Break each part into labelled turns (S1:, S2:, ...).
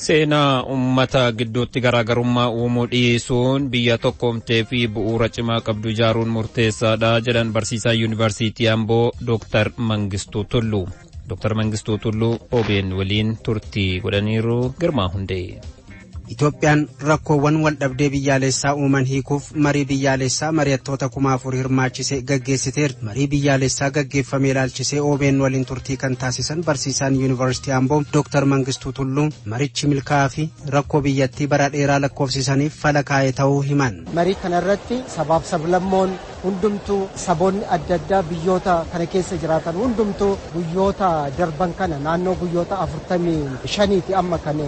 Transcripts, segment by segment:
S1: Seenaa uummata gidduutti garaagarummaa uumuu dhiisuun biyya tokkoomtee fi bu'uura cimaa qabdu ijaaruun murteessaadha jedhan barsiisaa yuunivarsiitii Amboo Dr. Mangistuu Tulluu. Dr. Mangistuu Tulluu OBN waliin turtii godhaniiru. Girmaa Hundee.
S2: Itoophiyaan rakkoowwan waldhabdee biyyaalessaa uuman hiikuuf marii biyyaalessaa mari'attoota 4000 hirmaachisee gaggeessiteerti. Marii biyyaalessaa gaggeeffame ilaalchisee OBN waliin turtii kan taasisan barsiisaan Yuunivarsiitii Amboo Dr. Mangistuu Tulluu marichi milkaa'aa fi rakkoo biyyattii bara dheeraa lakkoofsisaniif fala kaa'e ta'uu himan.
S3: Marii kanarratti sabaaf sablammoon hundumtuu, saboonni adda addaa biyyoota kana keessa jiraatan hundumtuu, guyyoota darban kana naannoo guyyoota 45ti amma kan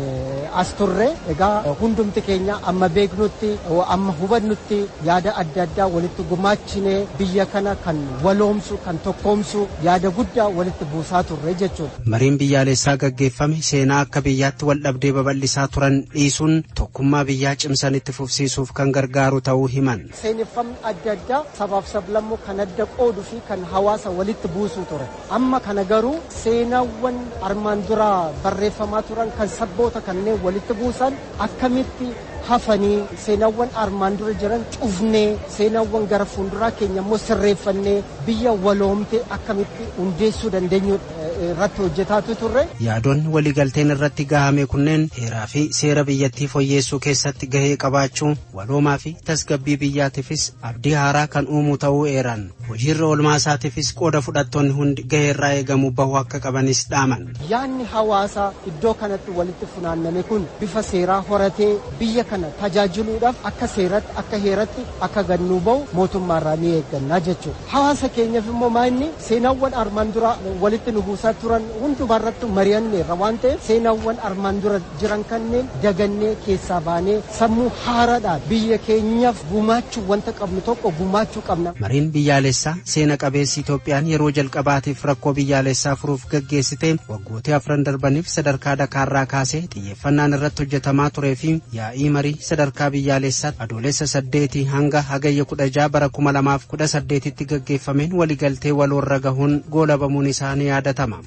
S3: as turre. Egaa hundumti keenya amma beeknutti, amma hubannutti, yaada adda addaa walitti gumaachinee biyya kana kan waloomsu, kan tokkoomsu yaada guddaa walitti buusaa turre jechuudha.
S2: Mariin biyyaalessaa gaggeeffame seenaa akka biyyaatti wal dhabdee babal'isaa turan dhiisuun tokkummaa biyyaa cimsan itti fufsiisuuf kan gargaaru ta'uu himan.
S3: Seeneffamni adda addaa sabaaf sablammoo kan adda qooduu fi kan hawaasa walitti buusuu ture. Amma kana garuu seenaawwan armaan duraa barreeffamaa turan kan sabboota kanneen walitti buusan akkamitti hafanii, seenaawwan armaan dura jiran cufnee, seenaawwan gara fuulduraa keenya immoo sirreeffannee biyya waloomte akkamitti hundeessuu dandeenyu irratti hojjetaatu turre.
S2: Yaadonni waliigalteen irratti gahame kunneen heeraa fi seera biyyattii fooyyeessuu keessatti gahee qabaachuu, waloomaa fi tasgabbii biyyaatiifis abdii haaraa kan uumu ta'uu eeran. Hojiirra oolmaa isaatiifis qooda fudhattoonni hundi gahee irraa eegamu bahuu akka qabanis dhaaman.
S3: Yaanni hawaasaa iddoo kanatti walitti funaanname kun bifa seeraa horatee biyya kana tajaajiluudhaaf akka seeratti, akka heeratti akka gannuu bahu mootummaarraa ni eeggannaa jechuudha. Hawaasa keenyaaf immoo maanni seenaawwan armaan dura walitti nu buusaa turan hundumarratti mari'anneerra waan ta'eef, seenaawwan armaan dura jiran kanneen dagannee keessaa baanee sammuu haaraadhaan biyya keenyaaf gumaachuu wanta qabnu tokko gumaachuu qabna.
S2: Mariin biyyaalessaa seena qabeessi Itoophiyaan yeroo jalqabaatiif rakkoo biyyaalessaa furuuf gaggeessite waggootii afran darbaniif sadarkaa Dakaarraa kaasee xiyyeeffannaan irratti hojjetamaa turee fi yaa'ii marii sadarkaa biyyaalessaatti Adoolessa 8 hanga Hagayya 16 bara 2018tti gaggeeffameen waliigaltee waloorra gahuun goolabamuun isaa ni yaadatama.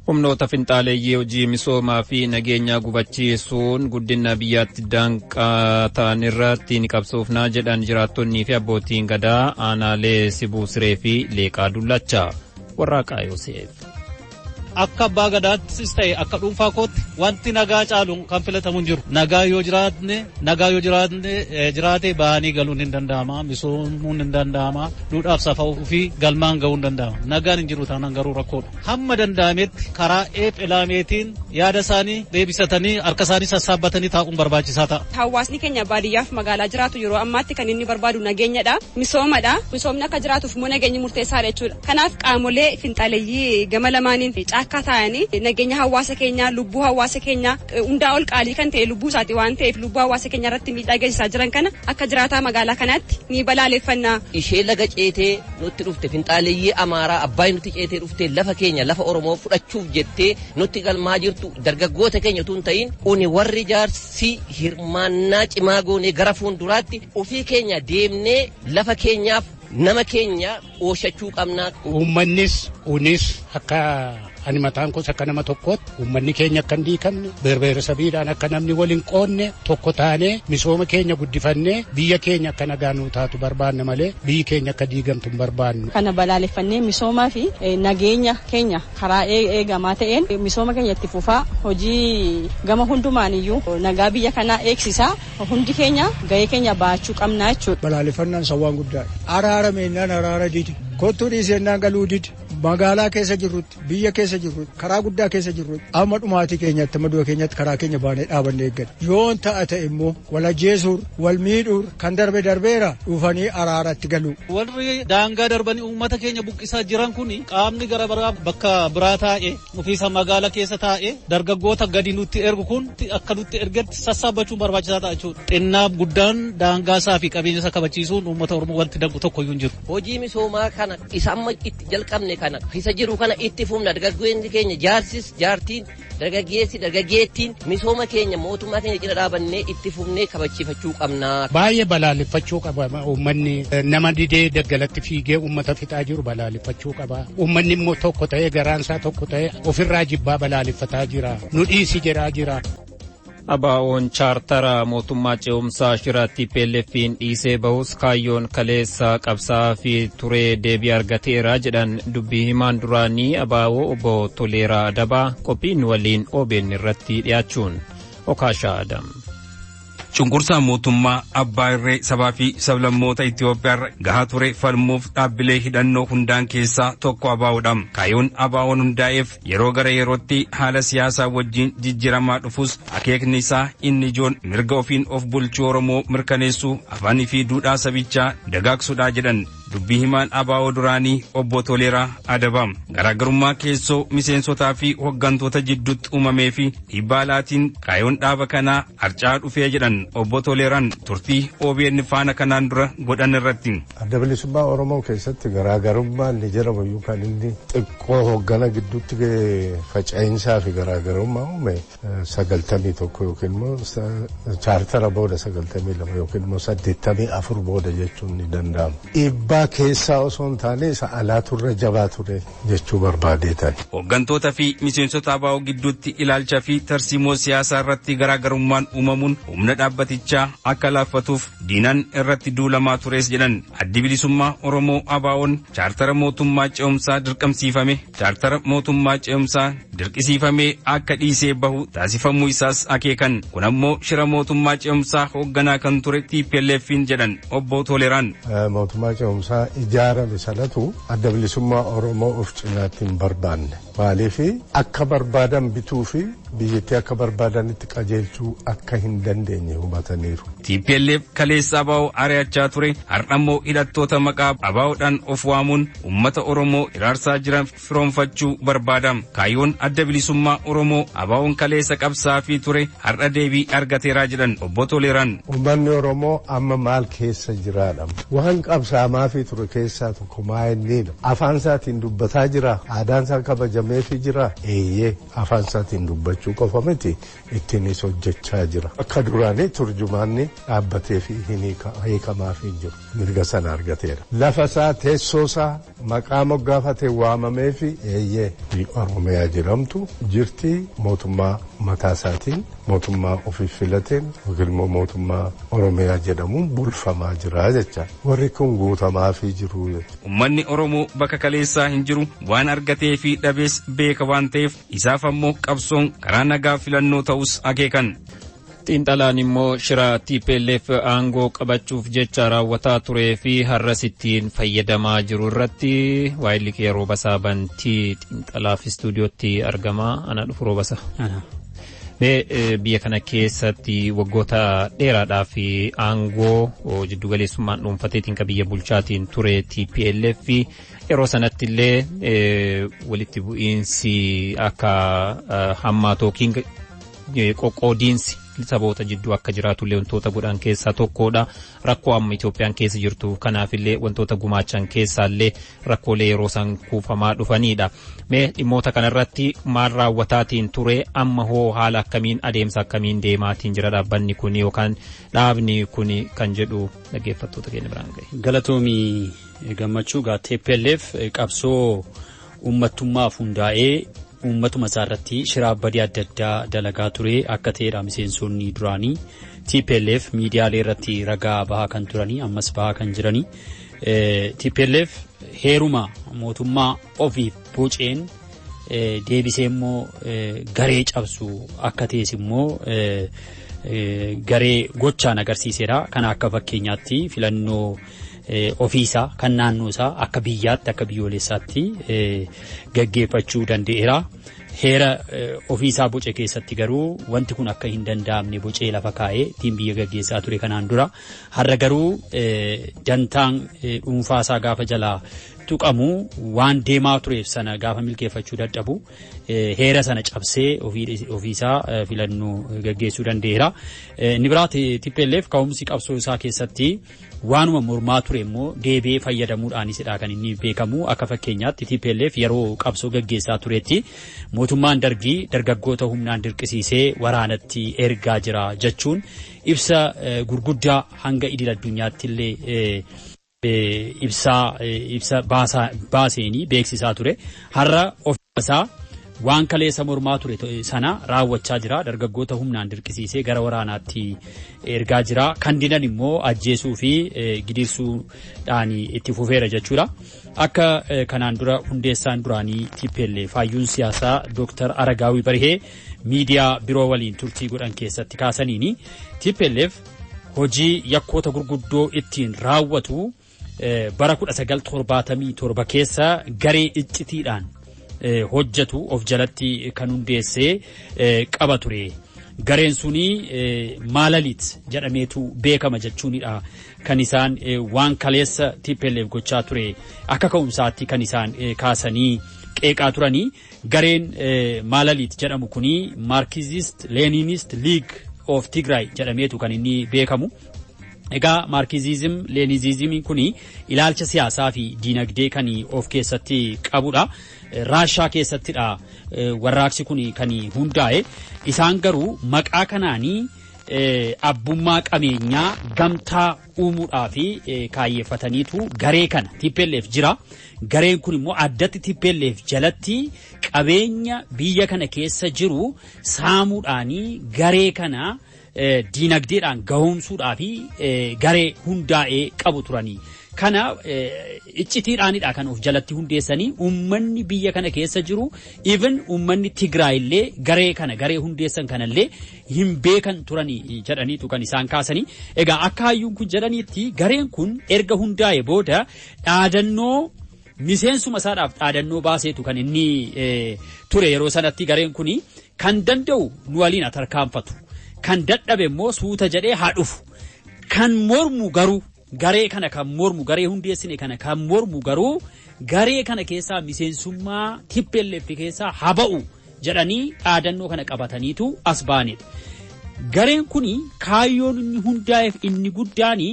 S1: Humnoota finxaaleeyyii hojii misoomaa fi nageenyaa gufachiisuun guddina biyyaatti danqaa ta'an irratti ni qabsoofnaa jedhan jiraattonnii fi abbootiin gadaa aanaalee Sibuu Siree fi Leeqaa Dullacha. Warraaqaa Yoseef.
S4: Akka abbaa gadaattis ta'e akka dhuunfaa kootti wanti nagaa caalu kan filatamu hin jiru. Nagaa yoo jiraatne, nagaa yoo jiraatne jiraate bahanii galuun hin danda'ama, misoomuun hin danda'ama, duudhaaf safuu fi galmaan ga'uun danda'ama. Nagaan hin jiru taanaan garuu rakkoodha. Hamma danda'ametti karaa eef-ilaameetiin yaada isaanii deebisatanii harka isaanii sassaabbatanii taa'uun barbaachisaa ta'a.
S5: Hawaasni keenya baadiyyaaf magaalaa jiraatu yeroo ammaatti kan inni barbaadu nageenyadha. Misoomadha. Misoomni akka jiraatuuf immoo nageenyi murteessaadha jechuudha. Kanaaf qaamolee finxaaleeyyii gama lamaaniin caakkaa taa'anii nageenya hawaasa keenyaa, lubbuu hawaasa keenyaa, hundaa ol qaalii kan ta'e lubbuu isaati waan ta'eef, lubbuu hawaasa keenyaa irratti miidhaa geessisaa jiran kana akka jiraataa magaalaa kanaatti ni balaaleffanna.
S6: Ishee laga ceetee nutti dhufte finxaaleeyyii Amaaraa Abbaay nutti ceetee dhufte lafa keenya, lafa Oromoo fudhachuuf jettee nutti galmaa jirtu, dargaggoota keenya utuu hin ta'in uni warri jaarsi hirmaannaa cimaa goonee gara fuulduraatti ofii keenya deemnee lafa keenyaaf nama keenya oolchachuu qabna.
S7: Uummannis unis akka ani mataan koos akka nama tokkootti uummanni keenya akka hin diigamne, beerbeera sabiidhaan akka namni wal hin qoodne, tokko taanee misooma keenya guddifannee biyya keenya akka nagaa nuu taatu barbaanna malee biyyi keenya akka diigamtu hin barbaannu.
S8: Kana balaaleffannee misoomaa fi nageenya keenya karaa eegamaa ta'een misooma keenya itti fufaa, hojii gama hundumaaniyyuu nagaa biyya kanaa eegsisaa hundi keenya gahee keenya baachuu qabna jechuudha.
S9: Balaaleffannaan isa waan guddaadha. Araarameennaan araara dide. Kottuu dhiisennaan galuu dide. Magaalaa keessa jirrutti, biyya keessa jirrutti, karaa guddaa keessa jirrutti, amma dhumaatii keenyatti, amma du'a keenyatti karaa keenya baanee dhaabannee eegganna. Yoon ta'a ta'e immoo wal ajjeesuur, wal miidhuur kan darbe darbeera, dhufanii araaratti galu.
S4: Warri daangaa darbanii uummata keenya buqqisaa jiran kun qaamni gara biraa bakka biraa taa'e ofiisa magaalaa keessa taa'e dargaggoota gadi nutti ergu kun akka nutti ergatti sassaabachuun barbaachisaa ta'a jechuudha. Xinnaaf guddaan daangaa isaa fi qabeenya isaa kabachiisuun uummata Oromoo wanti danqu tokkoyyuu hin jiru.
S6: Hojii misoomaa kana isa amma itti jalqabne kana, isa jiru kana itti fufna. Dargaggoonni keenya, jaarsis jaartiin, dargaggeessi dargaggeettiin, misooma keenya mootummaa keenya cina dhaabannee itti fufnee kabachiifachuu qabna.
S7: Baay'ee balaaleffachuu qaba uummanni. Nama didee daggalatti fiigee uummata fixaa jiru balaaleffachuu qaba. Uummanni immoo tokko ta'ee, garaan isaa tokko ta'ee ofirraa jibbaa balaaleffataa jira. Nu dhiisi jedhaa jira.
S1: ABO'n chaartara mootummaa ce'umsaa shira TPLF'n dhiisee bahus kaayyoon kaleessa qabsaa'aa fi turee deebii argateera jedhan dubbii himaan duraanii ABO obbo Toleeraa Adabaa qophiin waliin OBN irratti dhiyaachuun Okaashaa Adam.
S10: Cunqursaa mootummaa abbaa irree sabaa fi sablammoota Itoophiyaarra gahaa ture falmuuf dhaabbilee hidhannoo hundaan keessaa tokko ABO'dha. Kaayyoon ABO'n hundaa'eef yeroo gara yerootti haala siyaasaa wajjin jijjiiramaa dhufus akeekni isaa inni ijoon mirga ofiin of bulchuu Oromoo mirkaneessuu afaanii fi duudhaa sabichaa dagaagsuudha jedhan dubbii himaan ABO duraanii obbo Toleeraa Adabaa. Garaagarummaa keessoo miseensotaa fi hooggantoota jidduutti uumamee fi dhiibbaa alaatiin kaayyoon dhaaba kanaa harca'aa dhufee jedhan obbo Toleeraan turtii OBN faana kanaan dura godhan irratti.
S11: Adda bilisummaa Oromoo keessatti garaagarummaan ni jedhamu iyyuu kan inni xiqqoo hooggana gidduutti faca'insaa fi garaagarummaa uume 91 yookiin immoo chaartara booda 92 yookiin immoo 84 booda jechuun ni danda'ama. Dhiibbaa keessaa osoo hin taane isa alaatu irra jabaa ture jechuu barbaadee ta'e.
S10: Hooggantoota fi miseensota ABO gidduutti ilaalcha fi tarsiimoo siyaasaa irratti garaagarummaan uumamuun humna dhaabbatichaa akka laaffatuuf diinaan irratti duulamaa tures jedhan addi bilisummaa Oromoo ABO'n chaartara mootummaa ce'umsaa dirqamsiifame chaartara mootummaa ce'umsaa dirqisiifamee akka dhiisee bahu taasifamuu isaas akeekan kun ammoo shira mootummaa ce'umsaa hoogganaa kan ture TPLF'n jedhan obbo Toleraan.
S11: Mootummaa ce'umsaa ijaarame sanatu adda bilisummaa Oromoo of cinaatti hin barbaanne maaliif akka barbaadan bituu fi biyyattii akka barbaadanitti qajeelchuu akka hin dandeenye hubataniiru.
S10: TPLF kaleessa ABO ari'achaa ture har'ammoo hidhattoota maqaa ABO'dhaan of waamuun uummata Oromoo iraarsaa jiran firoonfachuu barbaada. Kaayyoon adda bilisummaa Oromoo ABO'n kaleessa qabsaafii ture har'a deebii argateeraa jedhan obbo Toleeraan.
S11: Uummanni Oromoo amma maal keessa jiraadha? Waan qabsaamaafii ture keessaa tokko maa inni afaan isaatiin dubbataa jira? Aadaan isaa kabajameefii jira? Eeyyee afaan isaatiin dubbachuu qofa miti ittiinis hojjechaa jira. Akka duraanii turjumaanni dhaabbatee fi hiikamaafii jiru mirga sana argateera. Lafa isaa teessoo isaa maqaa moggaafatee waamamee fi eeyyee Oromiyaa jedhamtu jirti mootummaa mataa isaatiin mootummaa ofii filateen yookiin immoo mootummaa Oromiyaa jedhamuun bulfamaa jira jecha. Warri kun guutamaafii jiru jecha.
S10: Uummanni Oromoo bakka kaleessaa hin jiru waan argatee fi dhabees beeka waan ta'eef isaaf ammoo qabsoon karaa nagaa filannoo ta'us akeekan.
S1: Xiinxalaan immoo shira TPLF aangoo qabachuuf jecha raawwataa turee fi har'as ittiin fayyadamaa jiru irratti waayilli kee Roobasaa Bantii xiinxalaaf istuudiyootti argama. Ana dhufu Roobasa. Mee biyya kana keessatti waggoota dheeraadhaaf aangoo jiddugaleessummaan dhuunfateetiin kan biyya bulchaatiin ture TPLF yeroo sanatti illee walitti bu'iinsi akka hammaatu yookiin qoqqoodiinsi saboota jidduu akka jiraatullee wantoota godhan keessaa tokkodha. Rakkoo amma Itoophiyaan keessa jirtu kanaafillee wantoota gumaachan keessaallee rakkoolee yeroo san kuufamaa dhufanidha. Mee dhimmoota kanarratti maal raawwataatiin ture amma hoo haala akkamiin adeemsa akkamiin deemaatiin jira dhaabbanni kun yookaan dhaabni kun kan jedhu dhaggeeffattoota keenya biraan gahe.
S12: Galatoomii gammachuu gaa TPLF qabsoo uummattummaaf hundaa'ee uummatuma isaa irratti shira badii adda addaa dalagaa ture akka ta'edha miseensonni duraanii TPLF miidiyaalee irratti ragaa bahaa kan turanii ammas bahaa kan jiranii TPLF heeruma mootummaa ofiif boceen deebisee immoo garee cabsu akka ta'es immoo garee gochaan agarsiisedha. Kana akka fakkeenyaatti filannoo ofiisaa kan naannoo isaa akka biyyaatti akka biyyoolessaatti gaggeeffachuu danda'eera. Heera ofiisaa boce keessatti garuu wanti kun akka hin danda'amne bocee lafa kaa'ee ittiin biyya gaggeessaa ture kanaan dura. Har'a garuu dantaan dhuunfaasaa gaafa jalaa tuqamu waan deemaa tureef sana gaafa milkeeffachuu dadhabu heera sana cabsee ofiisaa filannoo gaggeessuu danda'eera. Inni biraa TPLF ka'umsi qabsoo isaa keessatti waanuma mormaa ture immoo deebi'ee fayyadamuudhaanisidha kan inni beekamu. Akka fakkeenyaatti TPLF yeroo qabsoo gaggeessaa turetti mootummaan dargii dargaggoota humnaan dirqisiisee waraanatti ergaa jira jechuun ibsa gurguddaa hanga idil addunyaatti illee ibsa baaseenii beeksisaa ture. Har'a ofiisaa Waan kaleessa mormaa ture sana raawwachaa jira. Dargaggoota humnaan dirqisiisee gara waraanaatti ergaa jira. Kan didan immoo ajjeesuu fi gidirsuudhaan itti fufeera jechuudha. Akka kanaan dura hundeessaan duraanii TPLF hayyuun siyaasaa Dr. Aragaawii Barihee miidiyaa biroo waliin turtii godhan keessatti kaasaniini TPLF hojii yakkoota gurguddoo ittiin raawwatu bara 1977 keessa garee iccitiidhaan hojjetu of jalatti kan hundeessee qaba ture. Gareen suni Maalalit jedhameetu beekama jechuunidha. Kan isaan waan kaleessa TPLF gochaa ture akka ka'umsaatti kan isaan kaasanii qeeqaa turanii. Gareen Maalalit jedhamu kuni Marxist Leninist League of Tigray jedhameetu kan inni beekamu. Egaa Maarkizizim Leenizizimiin kuni ilaalcha siyaasaa fi diinagdee kan of keessatti qabudha. Raashaa keessattidha warraaqsi kun kan hundaa'e. Isaan garuu maqaa kanaanii abbummaa qabeenyaa gamtaa uumuudhaa fi kaayyeeffataniitu garee kana TPLF jira. Gareen kun immoo addatti TPLF jalatti qabeenya biyya kana keessa jiru saamuudhaanii garee kana diinagdeedhaan gahoomsuudhaa fi garee hundaa'ee qabu turanii. Kana iccitiidhaanidha kan of jalatti hundeessanii uummanni biyya kana keessa jiru even uummanni Tigraay illee garee kana garee hundeessan kanallee hin beekan turanii jedhaniitu kan isaan kaasanii. Egaa akka hayyuun kun jedhaniitti gareen kun erga hundaa'e booda dhaadannoo miseensuma isaadhaaf dhaadannoo baaseetu kan inni ture yeroo sanatti gareen kuni kan danda'u nu waliin tarkaanfatu. Kan dadhabe immoo suuta jedhee haa dhufu. Kan mormu garuu garee kana kan mormu garee hundeessine kana kan mormu garuu garee kana keessaa miseensummaa TPLF keessaa haa ba'u jedhanii dhaadannoo kana qabataniitu as ba'anidha. Gareen kuni kaayyoon inni hundaa'eef inni guddaani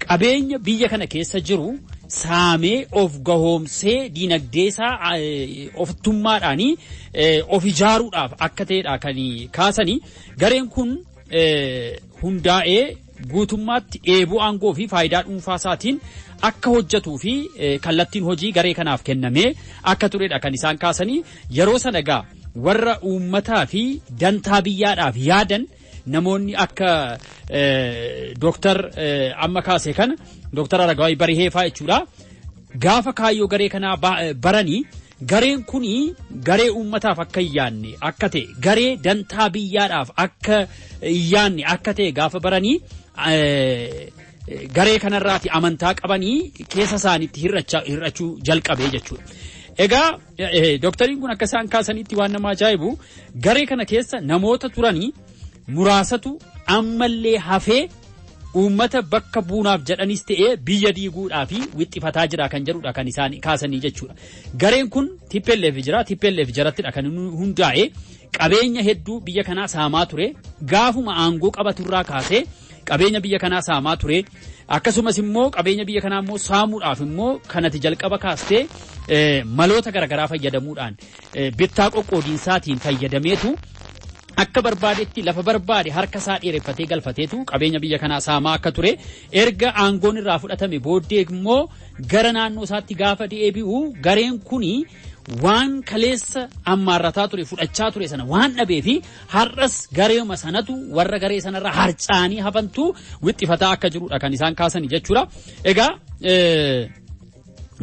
S12: qabeenya biyya kana keessa jiru saamee of gahoomsee diinagdee isaa ofittummaadhaanii of ijaaruudhaaf akka ta'edha kan kaasanii. Gareen kun hundaa'ee guutummaatti dheebuu aangoo fi faayidaa dhuunfaa isaatiin akka hojjetuu fi kallattiin hojii garee kanaaf kennamee akka turedha kan isaan kaasanii. Yeroo sana egaa warra uummataa fi dantaa biyyaadhaaf yaadan namoonni akka Dooktar amma kaase kana Dooktar Aragaawii Barihee fa'aa jechuudha. Gaafa kaayyoo garee kanaa baranii gareen kuni garee uummataaf akka hin yaadne akka ta'e garee dantaa biyyaadhaaf akka hin yaadne akka ta'e gaafa baranii garee kanarraati amantaa qabanii keessa isaaniitti hir'achuu jalqabee jechuudha. Egaa dooktariin kun akka isaan kaasanitti waan nama ajaa'ibu garee kana keessa namoota turanii muraasatu ammallee hafee uummata bakka buunaaf jedhanis ta'ee biyya diiguudhaa fi wixxifataa jira kan jedhudha kan isaan kaasanii jechuudha. Gareen kun TPLF jira, TPLF jarattidha kan hundaa'e qabeenya hedduu biyya kanaa saamaa ture. Gaafuma aangoo qabaturraa kaasee qabeenya biyya kanaa saamaa ture. Akkasumas immoo qabeenya biyya kanaa immoo saamuudhaaf immoo kanati jalqaba kaastee maloota garaagaraa fayyadamuudhaan bittaa qoqqoodiinsaatiin fayyadameetu akka barbaadetti lafa barbaade harka isaa dheereffatee galfateetu qabeenya biyya kanaa saamaa akka ture. Erga aangoon irraa fudhatame booddee immoo gara naannoo isaatti gaafa deebi'u gareen kuni waan kaleessa ammaarrataa ture fudhachaa ture sana waan dhabee fi har'as gareema sanatu warra garee sanarra harcaanii hafantu wixxifataa akka jirudha kan isaan kaasanii jechuudha. Egaa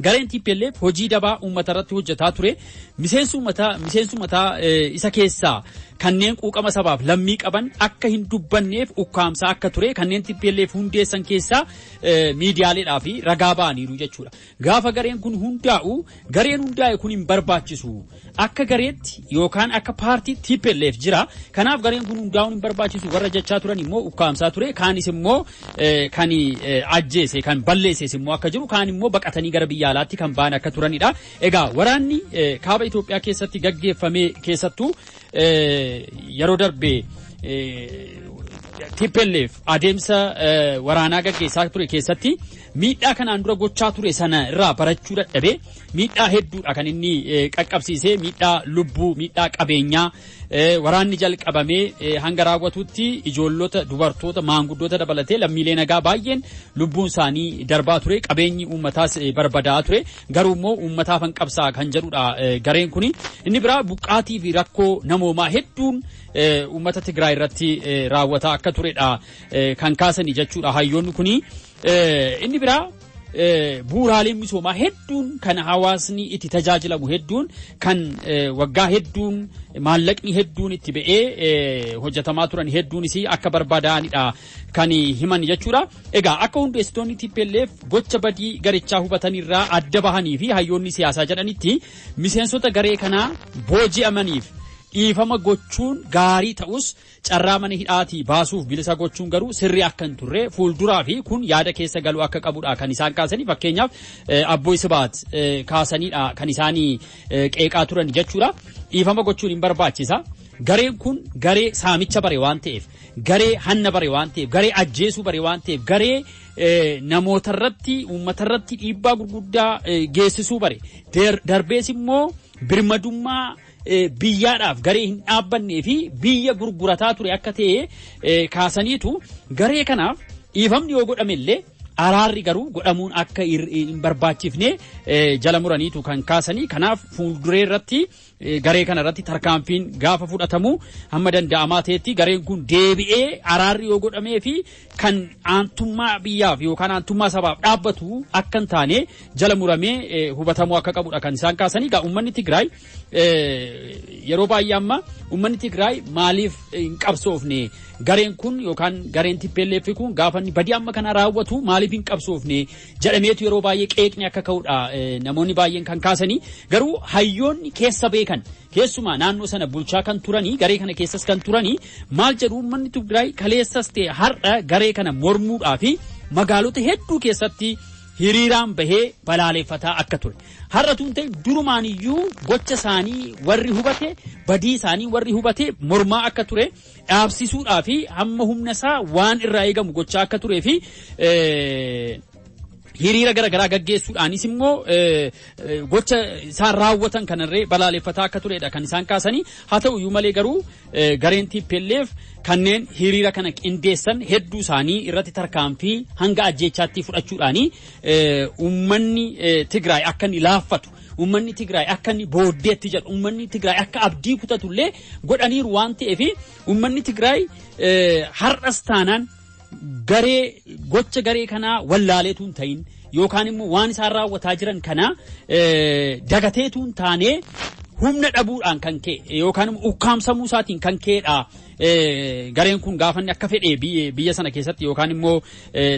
S12: gareen TPLF hojii dabaa uummata irratti hojjetaa ture. Miseensi uummataa isa keessaa kanneen quuqama sabaaf lammii qaban akka hin dubbanneef ukkaamsaa akka ture kanneen TPLF hundeessan keessaa miidiyaaleedhaa fi ragaa ba'aniiru jechuudha. Gaafa gareen kun hundaa'u gareen hundaa'e kun hin barbaachisu. Akka gareetti yookaan akka paartii TPLF jira. Kanaaf gareen kun hundaa'uun hin barbaachisu warra jechaa turan immoo ukkaamsaa ture. Kaanis immoo kan ajjeese kan balleesses immoo akka jiru kaan immoo baqatanii gara biyya alaatti kan ba'an akka turanidha. Egaa waraanni kaaba Itoophiyaa keessatti gaggeeffame keessattuu yeroo darbe TPLF adeemsa waraanaa gaggeessaa ture keessatti Miidhaa kanaan dura gochaa ture sana irraa barachuu dadhabee miidhaa hedduudha kan inni qaqqabsiisee, miidhaa lubbuu, miidhaa qabeenyaa. Waraanni jalqabamee hanga raawwatutti ijoollota, dubartoota, maanguddoota dabalatee lammiilee nagaa baay'een lubbuun isaanii darbaa ture, qabeenyi uummataas barbadaa'aa ture. Garuu immoo uummataaf hanqabsaa kan jedhudha gareen kuni. Inni biraa buqqaatii fi rakkoo namoomaa hedduun uummata Tigraay irratti raawwataa akka turedha kan kaasanii jechuudha hayyoonni kuni. Inni biraa bu'uuraaleen misoomaa hedduun kan hawaasni itti tajaajilamu hedduun kan waggaa hedduun maallaqni hedduun itti ba'ee hojjetamaa turan hedduunis akka barbaadaanidha kan himan jechuudha. Egaa akka hundeessitoonni TPLF gocha badii garichaa hubatanirraa adda bahanii fi hayyoonni siyaasaa jedhanitti, miseensota garee kanaa booji'amaniif dhiifama gochuun gaarii ta'us, carraa mana hidhaatii baasuuf bilisa gochuun garuu sirrii akka hin turre, fuulduraa fi kun yaada keessa galuu akka qabudha kan isaan kaasanii. Fakkeenyaaf Abboy Sibaat kaasaniidha kan isaanii qeeqaa turan jechuudha. Dhiifama gochuun hin barbaachisa. Gareen kun garee saamicha bare waan ta'eef, garee hanna bare waan ta'eef, garee ajjeesuu bare waan ta'eef, garee namootarratti, uummatarratti dhiibbaa gurguddaa geessisuu bare. Darbees immoo birmadummaa biyyaadhaaf garee hin dhaabbannee fi biyya gurgurataa ture akka ta'e kaasaniitu, garee kanaaf dhiifamni yoo godhame illee araarri garuu godhamuun akka hin barbaachifne jala muraniitu kan kaasanii. Kanaaf fuulduree irratti garee kana irratti tarkaanfiin gaafa fudhatamu hamma danda'amaa ta'etti gareen kun deebi'ee araarri yoo godhamee fi kan aantummaa biyyaaf yookaan aantummaa sabaaf dhaabbatu akka hin taane jala muramee hubatamuu akka qabudha kan isaan kaasanii. Egaa uummanni Tigraay yeroo baay'ee amma uummanni Tigraay maaliif hin qabsoofne, gareen kun yookaan gareen TPLF kun gaafa inni badii amma kana raawwatu maaliif hin qabsoofne jedhameetu yeroo baay'ee qeeqni akka ka'udha namoonni baay'een kan kaasanii. Garuu hayyoonni keessa beekan, keessumaa naannoo sana bulchaa kan turanii, garee kana keessas kan turanii maal jedhu? Uummanni Tigraay kaleessas ta'e har'a garee kana mormuudhaa fi magaalota hedduu keessatti hiriiraan bahee balaaleffataa akka ture. Har'a tun ta'e durumaan iyyuu gocha isaanii warri hubate, badii isaanii warri hubate mormaa akka ture, dhaabsisuudhaa fi hamma humna isaa waan irraa eegamu gochaa akka turee fi hiriira gara garaa gaggeessuudhaanis immoo gocha isaan raawwatan kanarree balaaleffataa akka turedha kan isaan kaasanii. Haa ta'u iyyuu malee garuu gareen TPLF kanneen hiriira kana qindeessan hedduu isaanii irratti tarkaanfii hanga ajjeechaatti fudhachuudhaanii uummanni Tigraay akka inni laaffatu, uummanni Tigraay akka inni booddeetti jedhu, uummanni Tigraay akka abdii kutatullee godhaniiru waan ta'eef, uummanni Tigraay har'as taanaan garee gocha garee kanaa wallaaleetu hin ta'in yookaan immoo waan isaan raawwataa jiran kana dagateetu hin taane, humna dhabuudhaan kan ka'e yookaan immoo ukkaamsamuu isaatiin kan ka'edha. Gareen kun gaafa inni akka fedhe biyya sana keessatti yookaan immoo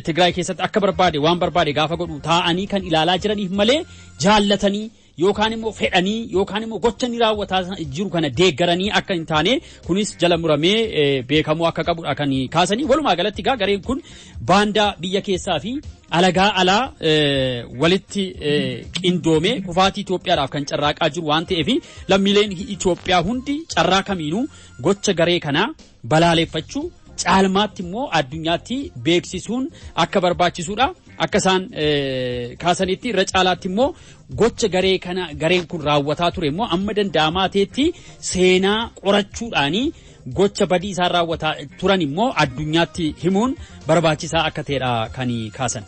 S12: Tigraay keessatti akka barbaade waan barbaade gaafa godhu taa'anii kan ilaalaa jiraniif malee, jaallatanii yookaan immoo fedhanii yookaan immoo gocha inni raawwataa jiru kana deeggaranii akka hin taane kunis jala muramee beekamuu akka qabudha kan kaasanii. Walumaa galatti gaa gareen kun baandaa biyya keessaa fi alagaa alaa walitti qindoomee kufaatii Itoophiyaadhaaf kan carraaqaa jiru waan ta'eef, lammiileen Itoophiyaa hundi carraa kamiinuu gocha garee kanaa balaaleffachuu, caalmaatti immoo addunyaatti beeksisuun akka barbaachisuudha. Akka isaan kaasanitti irra caalaatti immoo gocha garee kana gareen kun raawwataa ture immoo amma danda'amaa ta'etti seenaa qorachuudhaanii gocha badii isaan raawwataa turan immoo addunyaatti himuun barbaachisaa akka ta'edha kan kaasan.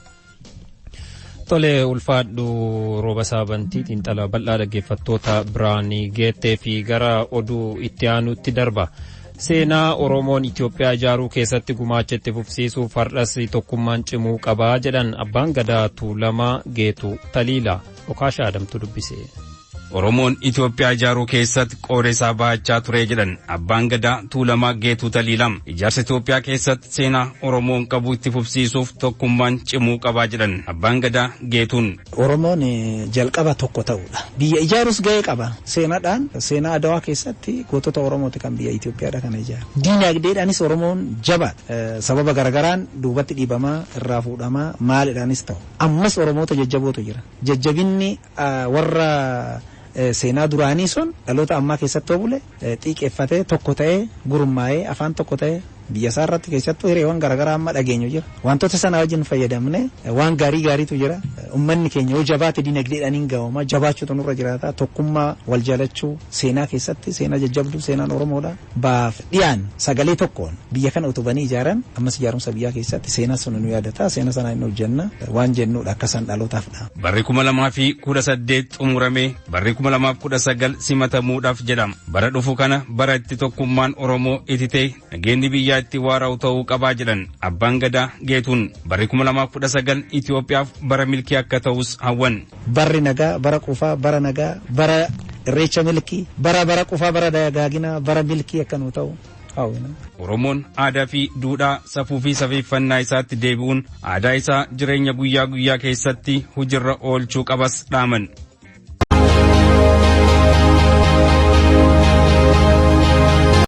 S1: Tole, ulfaadhu Rooba Saabantii, xiinxala bal'aa dhaggeeffattoota biraan geettee fi gara oduu itti aanutti darba. Seenaa Oromoon Itoophiyaa ijaaruu keessatti gumaacha itti fufsiisuuf har'as tokkummaan cimuu qabaa jedhan Abbaan Gadaa Tuulamaa Geetuu Taliila. Okaashaa Adamtu dubbise.
S10: Oromoon Itoophiyaa ijaaruu keessatti qooda isaa bahachaa ture jedhan Abbaan Gadaa Tuulamaa Geetuu Taliilam. Ijaarsa Itoophiyaa keessatti seenaa Oromoon qabu itti fufsiisuuf tokkummaan cimuu qabaa jedhan Abbaan Gadaa Geetuun.
S13: Oromoon jalqaba tokko ta'uudha. Biyya ijaarus ga'ee qaba. Seenaadhaan, seenaa Adawaa keessatti gootota Oromooti kan biyya Itoophiyaadha kana ijaaru. Diinagdeedhaanis Oromoon jabaadha. Sababa garagaraan duubatti dhiibamaa, irraa fuudhamaa, maalidhaanis ta'u. Ammas Oromoota jajjabootu jira. Jajjabinni warra seenaa duraanii sun dhaloota ammaa keessatti bule xiiqeeffatee, tokko ta'ee, gurmaa'ee, afaan tokko ta'ee Biyya isaa irratti keessattuu hireewwan garaagaraa amma dhageenyu jira. Wantoota sana wajjin fayyadamne waan gaarii gaariitu jira. Uummanni keenya yoo jabaate dinagdeedhaan hin gahooma. Jabaachuutu nurra jiraata. Tokkummaa wal jaalachuu seenaa keessatti seenaa jajjabduu seenaan Oromoodha. Baaf dhiyaan sagalee tokkoon biyya kana utubanii ijaaran ammas ijaarumsa biyyaa keessatti seenaa sun nu yaadata. Seenaa sana hin hojjenna waan jennuudha akka isaan dhalootaafdha.
S10: Barri 2018 xumuramee barri 2019 simatamuudhaaf jedhama. Bara dhufu kana bara itti tokkummaan Oromoo ititee nageenyi biyyaa itti waara'u ta'uu qabaa jedhan abbaan gadaa Geetuun. Barri 2019 Itoophiyaaf bara milkii akka ta'us hawwan.
S13: Barri nagaa, bara qufaa, bara nagaa, bara irreecha milkii, bara bara qufaa, bara dagaaginaa, bara milkii akka nu ta'u.
S10: Oromoon aadaa fi duudhaa safuu fi safeeffannaa isaatti deebi'uun aadaa isaa jireenya guyyaa guyyaa keessatti hojiirra oolchuu qabas dhaaman.